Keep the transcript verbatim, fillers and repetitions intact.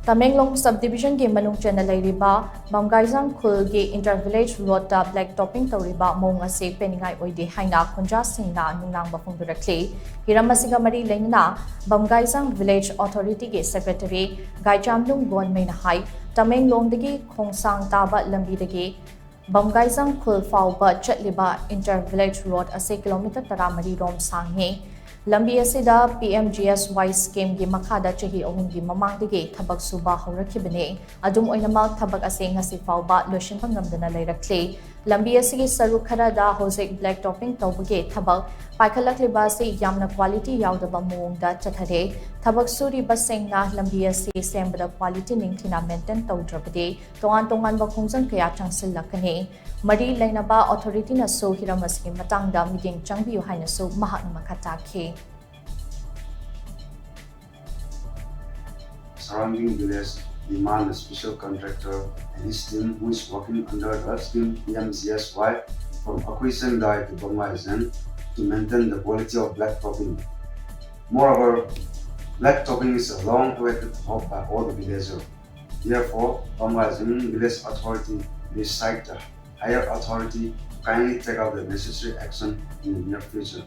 Tamenglong sub ꯗꯤꯕꯤꯖꯟꯒꯤ ꯃꯅꯨꯡ ꯆꯟꯅ ꯂꯩꯔꯤꯕ ꯕꯝꯒꯥꯏꯖꯥꯡ ꯈꯨꯜꯒꯤ enter village ꯔꯣꯗꯇ black topping ꯇꯧꯔꯤꯕ ꯃꯑꯣꯡ ꯑꯁꯤ ꯄꯦꯟꯅꯤꯡꯉꯥꯏ ꯑꯣꯏꯗꯦ ꯍꯥꯏꯅ ꯈꯨꯟꯖꯥꯁꯤꯡꯅ ꯅꯨꯡꯅꯥꯡꯕ ꯐꯣꯡꯗꯣꯔꯛꯂꯤ꯫ ꯍꯤꯔꯝ ꯑꯁꯤꯒ ꯃꯔꯤ ꯂꯩꯅꯅ ꯕꯝꯒꯥꯏꯖꯥꯡ ꯚꯤꯂꯦꯖ ꯑꯣꯊꯣꯔꯤꯇꯤꯒꯤ ꯁꯦꯀ꯭ꯔꯦꯇꯔꯤ ꯒꯥꯏꯆꯥꯝꯂꯨꯡ ꯒꯣꯟꯃꯩꯅ ꯍꯥꯏ, ꯇꯃꯦꯡꯂꯣꯡꯗꯒꯤ ꯈꯣꯡꯁꯥꯡ ꯇꯥꯕ ꯂꯝꯕꯤꯗꯒꯤ ꯕꯝꯒꯥꯏꯖꯥꯡ ꯈꯨꯜ ꯐꯥꯎꯕ ꯆꯠꯂꯤꯕ ꯏꯟꯇꯔ ꯚꯤꯂꯦꯖ ꯔꯣꯗ ꯑꯁꯤ ꯀꯤꯂꯣꯃꯤꯇꯔ ꯇꯔꯥꯃꯔꯤ ꯔꯣꯝ ꯁꯥꯡꯉꯤ꯫ ꯂꯝꯕꯤ ꯑꯁꯤꯗ ꯄꯤ ꯑꯦꯝ ꯖꯤ ꯑꯦꯁ ꯋꯥꯏ ꯁ꯭ꯀꯤꯝꯒꯤ ꯃꯈꯥꯗ ꯆꯍꯤ ꯑꯍꯨꯝꯒꯤ ꯃꯃꯥꯡꯗꯒꯤ ꯊꯕꯛ ꯁꯨꯕ ꯍꯧꯔꯛꯈꯤꯕꯅꯤ꯫ ꯑꯗꯨꯝ ꯑꯣꯏꯅꯃꯛ, ꯊꯕꯛ ꯑꯁꯤ ꯉꯁꯤ ꯐꯥꯎꯕ ꯂꯣꯏꯁꯤꯟꯕ ꯉꯝꯗꯅ ꯂꯩꯔꯛꯂꯤ꯫ ꯂꯝꯕꯤ ꯑꯁꯤꯒꯤ ꯁꯔꯨꯛ ꯈꯔꯗ ꯍꯧꯖꯤꯛ ꯕ꯭ꯂꯦꯛ ꯇꯣꯄꯤꯡ ꯇꯧꯕꯒꯤ ꯊꯕꯛ ꯄꯥꯏꯈꯠꯂꯛꯂꯤꯕ ꯑꯁꯤ ꯌꯥꯝꯅ ꯀ꯭ꯋꯥꯂꯤꯇꯤ ꯌꯥꯎꯗꯕ ꯃꯑꯣꯡꯗ ꯆꯠꯊꯔꯦ꯫ ꯊꯕꯛ ꯁꯨꯔꯤꯕꯁꯤꯡꯅ ꯂꯝꯕꯤ ꯑꯁꯤ ꯁꯦꯝꯕꯗ ꯀ꯭ꯋꯥꯂꯤꯇꯤ ꯅꯤꯡꯊꯤꯅ ꯃꯦꯟꯇꯦꯟ ꯇꯧꯗ꯭ꯔꯕꯗꯤ ꯇꯣꯉꯥꯟ ꯇꯣꯉꯥꯟꯕ ꯈꯣꯡꯖꯪ ꯀꯌꯥ ꯆꯪꯁꯤꯜꯂꯛꯀꯅꯤ꯫ ꯃꯔꯤ ꯂꯩꯅꯕ ꯑꯣꯊꯣꯔꯤꯇꯤꯅꯁꯨ ꯍꯤꯔꯝ ꯑꯁꯤꯒꯤ ꯃꯇꯥꯡꯗ ꯃꯤꯠꯌꯦꯡ ꯆꯪꯕꯤꯌꯨ ꯍꯥꯏꯅꯁꯨ ꯃꯍꯥꯛꯅ ꯃꯈꯥ ꯇꯥꯈꯤ꯫ Surrounding village demand a special contractor and his team who is working under the scheme P M G S Y from Akhuisendai to Bamgaizang to maintain the quality of black topping. Moreover, black topping is a long-awaited hope by all the villagers. Therefore, Bamgaizang village authority beside the higher authority to kindly take out the necessary action in the near future.